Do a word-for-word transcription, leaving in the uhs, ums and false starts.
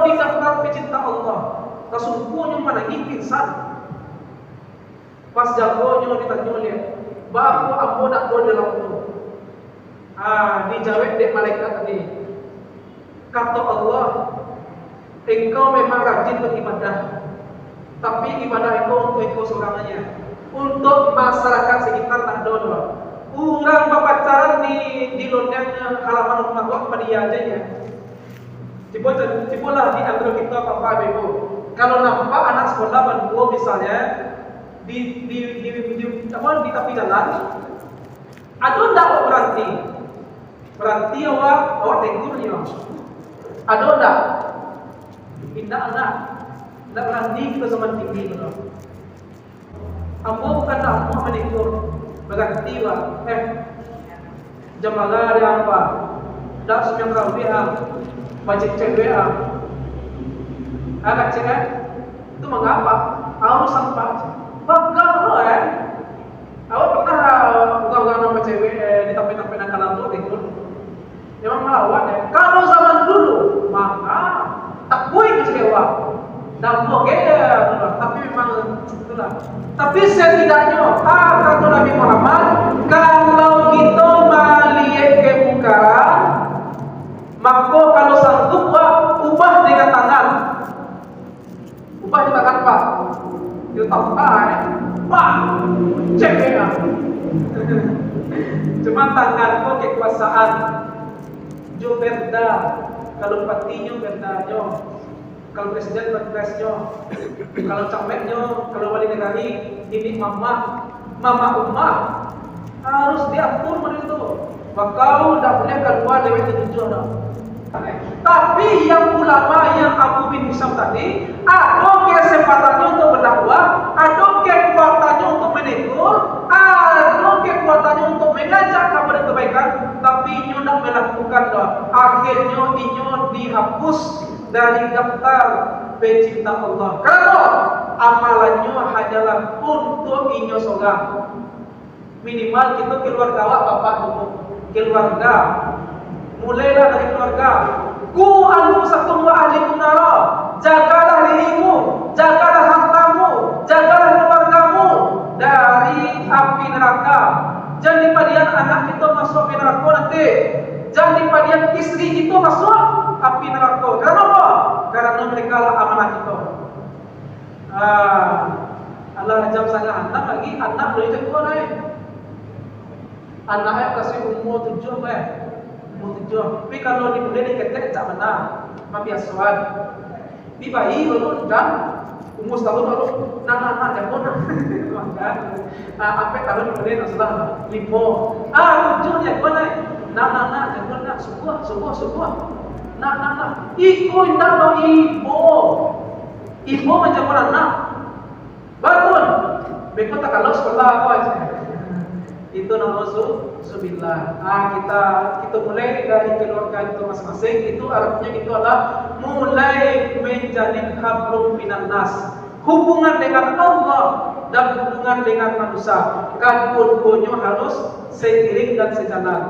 Di daftar pecinta Allah, sasungguahnyo manangih pingsan. Pas jagonyo ditanyo liak, "Baa kok ambo ndak ado dalam tu?" Ah, dijawab dek malaikat tadi. Kato Allah, "Engkau memang rajin beribadah, tapi ibadah engkau untuk engkau sorang aja. Untuk masyarakat sekitar tak ada doh. Urang bapacaran di, di londang halaman rumah awak padia aja ya." Cubo, cubolah di antara kita, Bapak Ibu. Kalau nampak anak sekolah baduo misalnya di, di, di, di, apa, di tapi jalan, ado ndak awak baranti? Baranti awak, awak tegur nyo. Ado ndak? Indak, anak. Ndak baranti kito zaman kini tu. Ambo bukan ndak amuah manegur, baranti, Pak. Eh, jam bara dek ang, Pak? Ndak sumbayang tarawih ang, bacek cewek ang. Ah, kacik, eh? Itu mangapa? Harus sampai. Bagak lo, eh? Awak pernah, ah, urang-urang nan bacewek, eh, di tampek-tampek nan kalam tu, tegur? Memang malawan, ya. Kalau zaman dulu, maka takuik di Jawa. Dah buah gaya, tapi memang itulah. Tapi setidaknya, ah, kata Nabi Muhammad, kalau kita malihat kemungkaran, maka kalau sanggup, wah, ubah dengan tangan. Ubah jo tangan, Pak. Yo, tambah, eh. Pak. Cek, eh. Cuma tangan ko kekuasaan. Jo perda. Kalau bupati nyo perda nyo. Kalau presiden perpres nyo. Kalau camat nyo, kalau wali negari, niniak mamak, mamak umah. Harus diatur model tu. Bakau ndak buliah kalua lewat itu tujuah dah. Tapi yang ulama yang Abu bin Hisam tadi, ado kesempatannyo untuk berdakwah, ado kekuatannyo untuk menegur, ado kekuatannyo untuk mengajak kepada kebaikan, tapi inyo ndak melakukan doh. Akhirnyo inyo dihapus dari daftar pecinta Allah. Karano amalannyo hanyalah untuk inyo sorang. Minimal kito keluarga awak, bapak ibu, keluarga. Mulailah dari keluarga. Ku anfusakum wa ahlikum nara. Jagalah dirimu, jagalah hartamu, jagalah keluargamu dari api neraka. Jan dipadian anak kito masuak ka neraka nanti. Jan dipadian istri kito masuak api neraka. Karano apo? Karano mereka lah amanah kito. Ah, alah jam satangah anam lagi, anak lai jago lai. Anak e kasih umur tujuah, eh. Umur tujuah. Tapi kalau dimulai dari ketek, cak mana? Mabiasoan. Di bayi baru dan umur setahun baru, nak, nak, nak, jago, nak. Makan. Ah, ampek tahun dimulai, nak salah. Limo. Ah, tujuah jago lai. Nak, nak, nak, jago, nak. Subuah, subuah, subuah. Nak, nak, nak. Iko indak baibo. Ibo manjago anak. Bangun. Beko tak kalau sekolah apa aja. Itu nama su-, subillah. Ah, kita, kita mulai dari keluarga kita masing-masing. Itu artinya itu adalah mulai menjalin hablum minan nas. Hubungan dengan Allah dan hubungan dengan manusia. Kaduo-duonyo harus seiring dan sejalan.